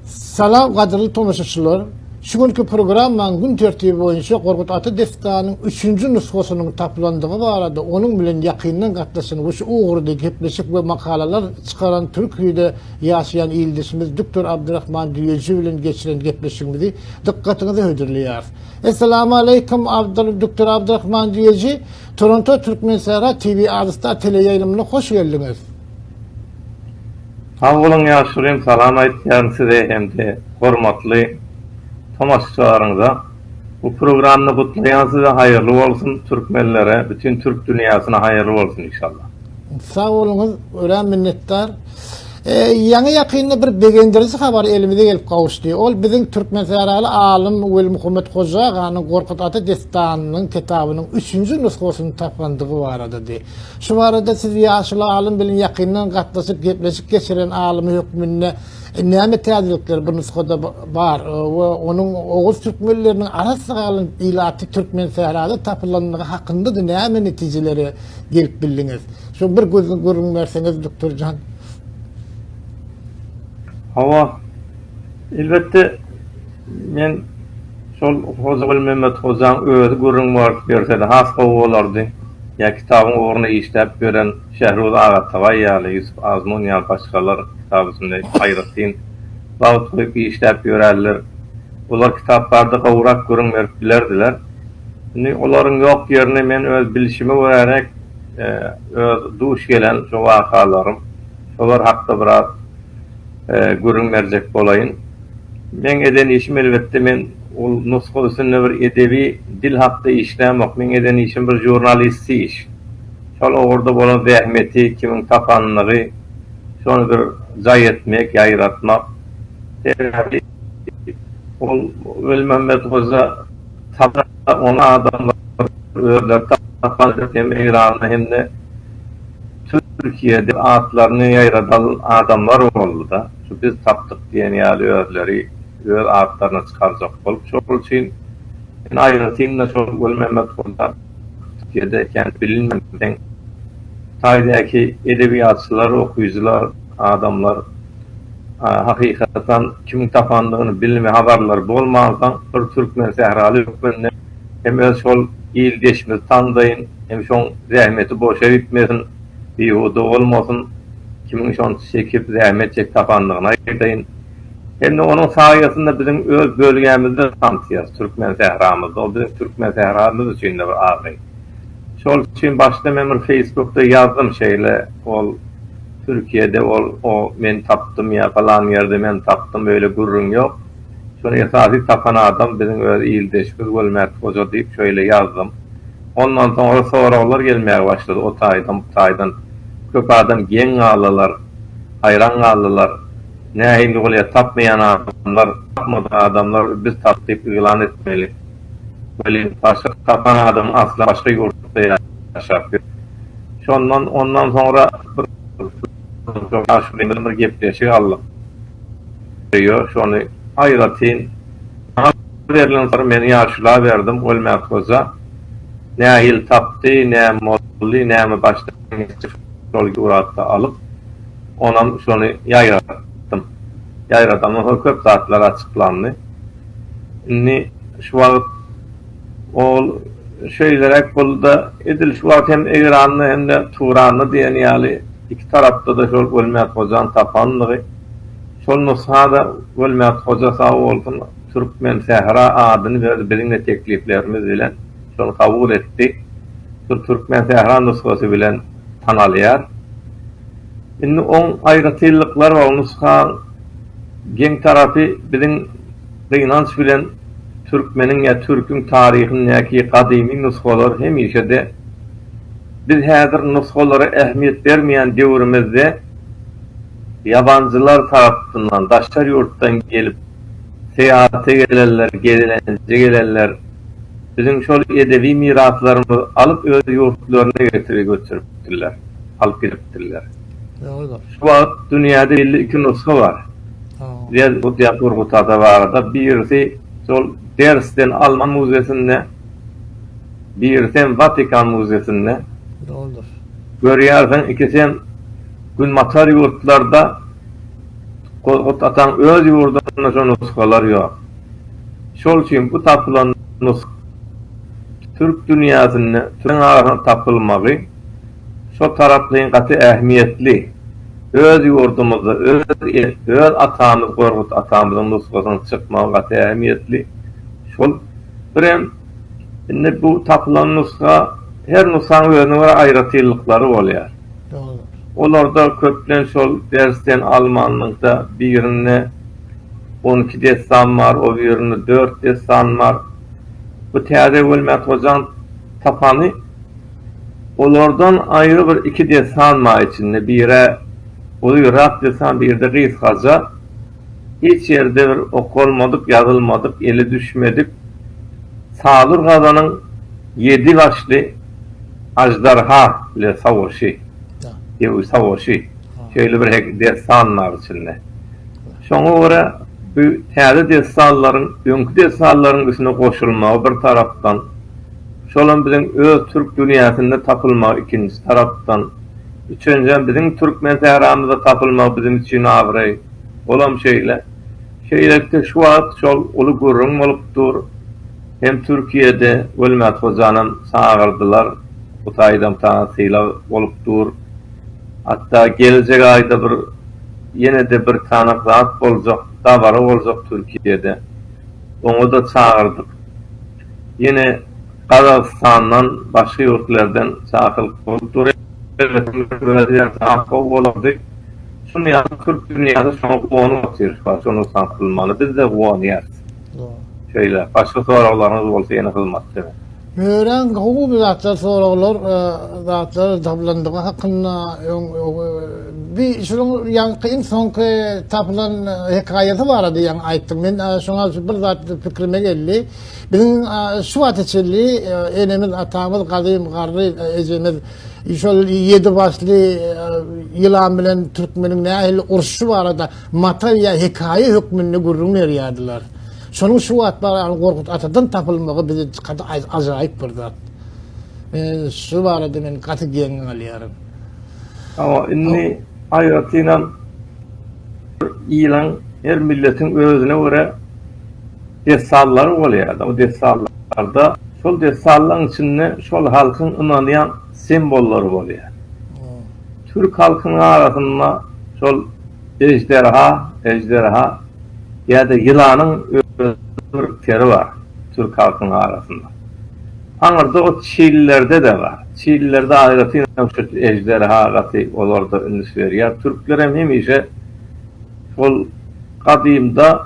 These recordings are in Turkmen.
Salam gadyrly tomaşaçylar! Şu günki programmanyň gün tertibi boýunça Gorkut ata dessanyň üçünji nusgasynyň tapylandygy barada onuň bilen ýakyndan gatnaşan we şu ugurda gepleşik we makalalar çykaran Türkiýede ýaşaýan ildeşimiz Düktor Abdyrahman Düýeji bilen geçiren gepleşigimizi dykgatyňyza hödürleýäris. Essalamu aleýkum Abdyr Düktor Abdyrahman Düýeji! Toronto Türkmensähra TV Azystar teleýaýlymyna hoş geldiňiz! Sag boluň ýaşulym salam aýtýaryn size hem-de hormatly tomaşaçylaryňyza. Bu programmny gutlaýan size haýyrly bolsun türkmenlere bütin türk dünýäsine haýyrly bolsun inşallah. Sag boluňyz örän minnetdar. Ýaňy ýakynda bir begendiriji habar elimize gelip gowuşdy. Ol biziň türkmensähraly alym Welmuhammet Hoja aganyň Gorkut ata dessanynyň kitabynyň üçünji nusgasyny tapandygy baradady. Şu barada siz ýaşuly alym bilen ýakyndan gatnaşyp gepleşik geçiren alymy hökmünde näme täzelikler bu nusgada bar we onuň oguz türkmenleriniň arassa galan ilaty Türkmensährada tapylandygy hakynda-da näme netijelere gelip bildiňiz? Şo bir gözüň gürrüň berseňiz doktor jan. Hawa. Elbetde men şol Hoja Gulmemmet hojaň özi gürrüň baryp bersedi has gowy bolardy. Ýa kitabyň ugrunda işläp ýören Şähruz aga Tabaý ýaly, Ýusup Azmun ýaly başgalar kitap üstünde aýratyn wagt goýup işläp ýörärler. Olar kitap barada gowurak gürrüň berip bilerdiler. Indi olaryň ýok ýerine men öz bilşime göräräk öz duş gelen şu wakalarym şolar hakda biraz gürrüň berjek bolaýyn. Meň eden işim elbetde men ol nusga üstünde bir edebi dil hakda işlämok. Meň eden işim bir žurnalisti iş. Şol ugurda bolan zähmeti kimiň tapanlygy şony bir jaý etmek, ýaýratmak. Sebäbi ol Welmämmet hoja ony adamlar özleri tapan hem Eýranda hem-de Türkiýede atlaryny ýaýradan adamlar boldy-da. Şu biz tapdyk diýen ýaly özleri öz atlaryny çykarjak bolup şol üçin men aýratyn-da şol Gulmämmet hoja Türkiýede kän bilinmeseň Hytaýdaky edebiýatçylar okyjylar adamlar hakykatdan kimiň tapandygyny bilme habarlary bolmansoň bir türkmen sähraly hökmünde hem öz şol ildeşimizi tandaýyn hem şoň zähmeti boşa gitmesin bihuda bolmasyn Kimiň şony çekip, zähmet çekip tapandygyny aýdaýyn. Hem-de onuň saýasynda biziň öz bölgämizde tansyýas, türkmen sähramyzda. Ol biziň türkmen sähramyz üçin-de bir abraý. Şol üçin başda men bir Facebookda ýazdym şeýle, ol Türkiýede ol o men tapdym ýa pylan ýerde men tapdym öýle gürrüň ýok. Şony esasy tapan adam biziň öz ildeşimiz Gulmät hoja diýip şeýle ýazdym. Ondan soňra soraglar gelmäge başlady o taýdan bu taýdan. Köp adam geň galdylar, haýran galdylar. Nähili bolýar tapmaýan adamlar, tapmadyk adamlar biz tapdyk yglan etmeli. Welin başga tapan adam asla başga ýurtda ýaşap ýör. Şondan ondan soňra bir ýaşuly bilen bir gepleşik aldyk. Öýe şony aýratyn maňa berlen sory men ýaşula berdim Welmät hoja nähili tapdy näme boldy näme başdan geçdi şol suratda alyp onam şony ýaýratdym ýaýradamdan soň köp zatlar açyklandy indi şu wagt ol şeýleräk boldy-da edil şu wagt hem Eýranda hem-de Turanda diýen ýaly iki tarapda-da şol Welmät hojany tapandygy Şol nusgada Welmät hoja sag bolsun Türkmen sähra adyny berdi biziňde tekliplerimiz bilen şony kabul etdi. Şol Türkmen sähra nusgasy bilen tanalýar. Indi oň aýratynlyklary bar. Nusgaň geň tarapy biziň gynanç bilen türkmeniň ýa türküň taryhyndaky gadymy nusgalar hemişe-de biz häzir nusgalara ähmiýet bermeýän döwrümizde Ýabanjylar tarapyndan daşary ýurtdan gelip, syýahata gelenler, gezelenje gelenler biziň şol edebi miraslarymyzy alyp öz ýurtlaryna getirip göçüripdirler, alyp gidipdirler. Şu wagt dünýäde belli iki nusga bar. Gorkut ata barada birisi şol Dersden alman muzesinde, birisem Watikan muzesinde. Görýärsiň ikisem Günbatar ýurtlarda. Gorkut ataň öz ýurdunda şo nusgalar ýok. Şol üçin bu tapylan nusga türk dünýäsinde türkleriň arasynda tapylmagy şo taraplaýyn gaty ähmiýetli. Öz ýurdumyzda öz öz atamyz Gorkut atamyzyň nusgasynyň çykmagy gaty ähmiýetli. Şol birem indi bu tapylan nusga her nusgaň özüne görä aýratynlyklary bolýar. Olarda köplenç şol dersden almanyňda birinde 12 dessan bar, o birinde 4 dessan bar. Bu täze Welmät hojaň tapany olardan aýry bir iki dessan bar içinde. Biri uzyrak dessan, biri-de gysgaja. Hiç ýerde bir okalmadyk, ýazylmadyk, ele düşmedik Salyr Gazanyň ýedi başly Aždarha ile savaşy, dew savaşy şeýle bir hek dessan bar içinde. Şoňa görä bu täze dessanlaryň öňki dessanlaryň üstüne goşulmagy bir tarapdan, şolam biziň öz türk dünýäsinde tapylmagy ikinji tarapdan, üçünjem biziň türkmen sähramyzda tapylmagy bizim üçin abraý, olam şeýle. Şeýlelikde şu wagt şol uly gürrüň bolup dur. Hem Türkiýede Welmät hojanam çagyrdylar. Bu taýdam saňa sylag bolup dur. Hatda geljek aýda bir ýene-de bir tanak zat boljak, dabara boljak Türkiýede. Oňa-da çagyrdyk. Ýene Gazagystandan, başga ýurtlardan çakylyk bolup dur. Elbetde, gowy bolardy. Şuny ýaly türk dünýäsi şoňa guwanyp otyr. Şony tapylmaly. Biz-de guwanýarys. Şeýle. Başga soraglaryňyz bolsa ýene hyzmatda men. Örän gowy bir zatlar soraglar zatlar tapylandygy hakynda öň bir şunuň ýaňky iň soňky tapylan hekaýasy barada ýaňy aýtdyň. Men şoňa bir zat pikrime geldi. Biziň şu wagta çenli enemiz, atamyz, gadym garry ejemiz şol ýedi başly ýylan bilen türkmeniň nähili urşy barada matal ýa hekaýa hökmünde gürrüň berýärdiler. Şonuň şu wagt bar Gorkut atadan tapylmagy bize gaty ajaýyp bir zat. Men şu barada men gaty geň galýaryn. Hawa, indi aýratynam ýylan her milletiň özüne görä dessanlary bolýar. O dessanlarda şol dessanlaryň içinde şol halkyň ynanýan simwollary bolýar. Türk halkynyň arasynda şol ejderha, ejderha ýa-da ýylanyň öz bir seri bar türk halkynyň arasynda. Aňyrda o çillerde-de bar. Çillerde aýratyn hem şu ejderha gaty olarda üns berýär. Türkler hem hemişe şol gadymda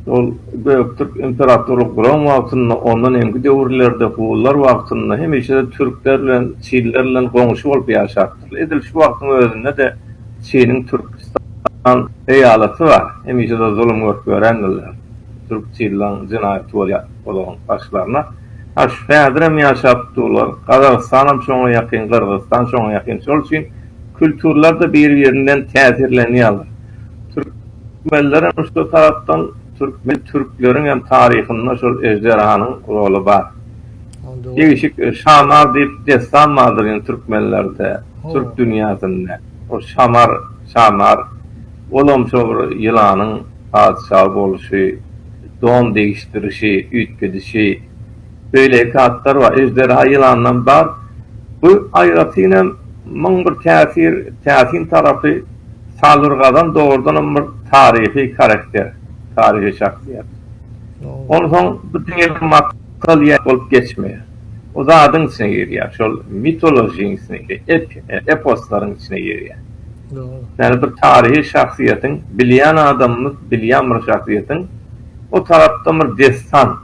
Ol Göktürk imperatorlyk guran wagtynda, ondan öňki döwürlerde, hunlar wagtynda hemişe-de türkler bilen, çinler bilen goňşy bolup ýaşapdyrlar. Edil şu wagtyň özünde-de Çiniň Türküstan eýalaty bar. Hemişe-de zulum görüp ýörendirler. Türk-çinleň jenaýaty bolýar olaryň başlaryna. Ha şu häzirem ýaşap durlar. Gazagystanam şoňa ýakyn, Gyrgyzystan şoňa ýakyn. Şol üçin külturlar-da bir-birinden täsirlenýärler. Türkmenlerem şu tarapdan türkmen türkleriň hem taryhynda şol ejderhanyň roly bar. Degişik Şamar diýip dessan bardyr ýene türkmenlerde, türk dünýäsinde. O Şamar, Şamar olam şo bir ýylanyň patyşahy bolşy, don degişdirişi, üýtgedişi beýleki atlar bar. Ejderha ýylandan bar. Bu aýratyn hem muň bir täsir, täsin tarapy Salyr Gazan dogrudanam bir taryhy karakter, taryhy şahsyýet. Onsoň bu diňe bir matal ýa bolup geçmeýär. O zadyň içine girýär, şol mitolojiň içine girýär, eposlaryň içine girýär. Ýagny bir taryhy şahsyýetiň, bilýän adamymyz bilýän bir şahsyýetiň o tarapdan bir dessan,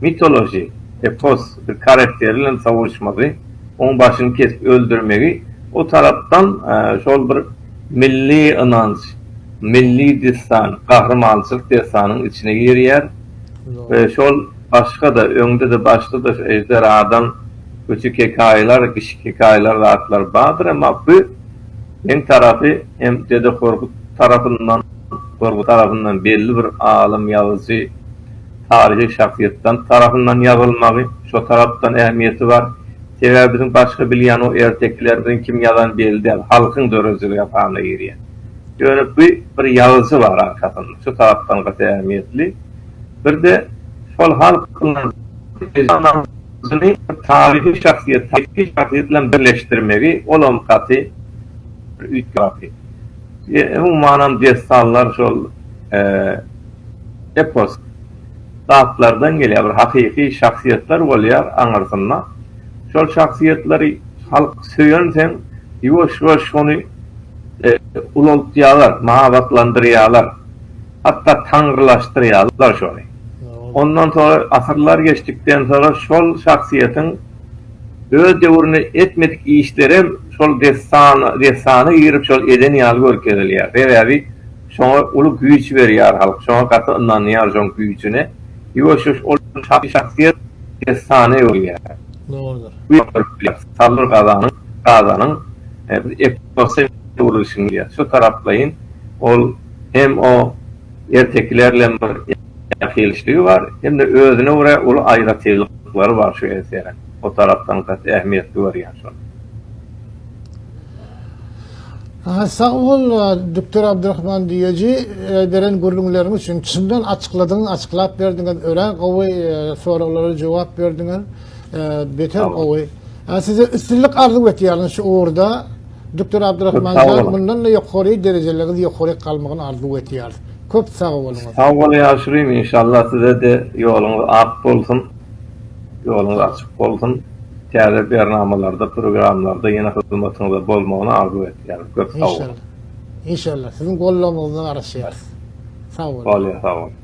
mitoloji, epos bir karakteri bilen sowuşmagy, oň başyny kesip öldürmegi o tarapdan şol bir milli ynanç, milli dessan, gahrymançylyk dessanyň içine girýär we şol başga-da öňde-de başda-da şu ejderhadan küçük hekaýalar, kiçik hekaýalar zatlar bardyr, emma bu meň tarapy hem Dede Korkut tarapyndan, Korkut tarapyndan belli bir alym, ýazyjy, taryhy şahsyýetden tarapyndan ýazylmagy şo tarapdan ähmiýeti bar. Sebäbi biziň başga bilýän o ertekilerimiziň kim ýazany belli däl, halkyň döredijiligi hasabyna girýär. Ýöne bu bir ýazyjy bar arkasynda. Şu tarapdan gaty ähmiýetli. Bir-de şol halk ynanjyny bir taryhy şahsyýet, taryhy şahsyýet bilen birleşdirmegi olam gaty bir üýtgäp. Umumanam dessanlar şol epos zatlardan gelýär, bir hakyky şahsyýetler bolýar aňyrsynda. Şol şahsyýetleri halk söýenseň, ýuwaş-ýuwaş şony ulaltýarlar, mahabatlandyrýarlar. Hatda taňrylaşdyrýarlar şony. Ondan soňra asyrlar geçdikden soňra şol şahsyýetiň öz döwründe etmedik işlerem şol dessana dessana girip şol eden ýaly görkezilýär. Sebäbi şoňa uly güýç berýär halk, şoňa gaty ynanýar şoň güýjüne. Ýuwaş-ýuwaş ol şahsyýet dessana öwrülýär. Dogrudyr. Salyr Gazanyň Gazanyň eposa öwrülişini diýýär. Şu taraplaýyn ol hem o ertekiler bilen bir ýakynlyşlygy bar, hem-de özüne görä uly aýratynlyklary bar şu eseriň. O tarapdan gaty ähmiýetli görýän şony. Sag bol Düktor Abdurahman Düýeji beren gürrüňleriň üçin. Çyndan açykladyň, açyklap berdiňiz. Örän gowy soraglara jogap berdiňiz. Beter gowy. Size üstünlik arzuw etýärin şu ugurda. Düktor Abdurahman jan mundan-da ýokary derejeleriňiz ýokary galmagyny arzuw etýäris. Köp sag boluňyz. Sag bol ýaşulym inşallah size-de ýoluňyz ak bolsun. Ýoluňyz açyk bolsun. Täze bernamalarda, programlarda ýene hyzmatyňyzda bolmagyny arzuw etýärin. Köp sag boluň. Inşallah. Inşallah. Siziň goldawyňyzdan garaşýarys. Sag boluň. Bolýar, sag boluň.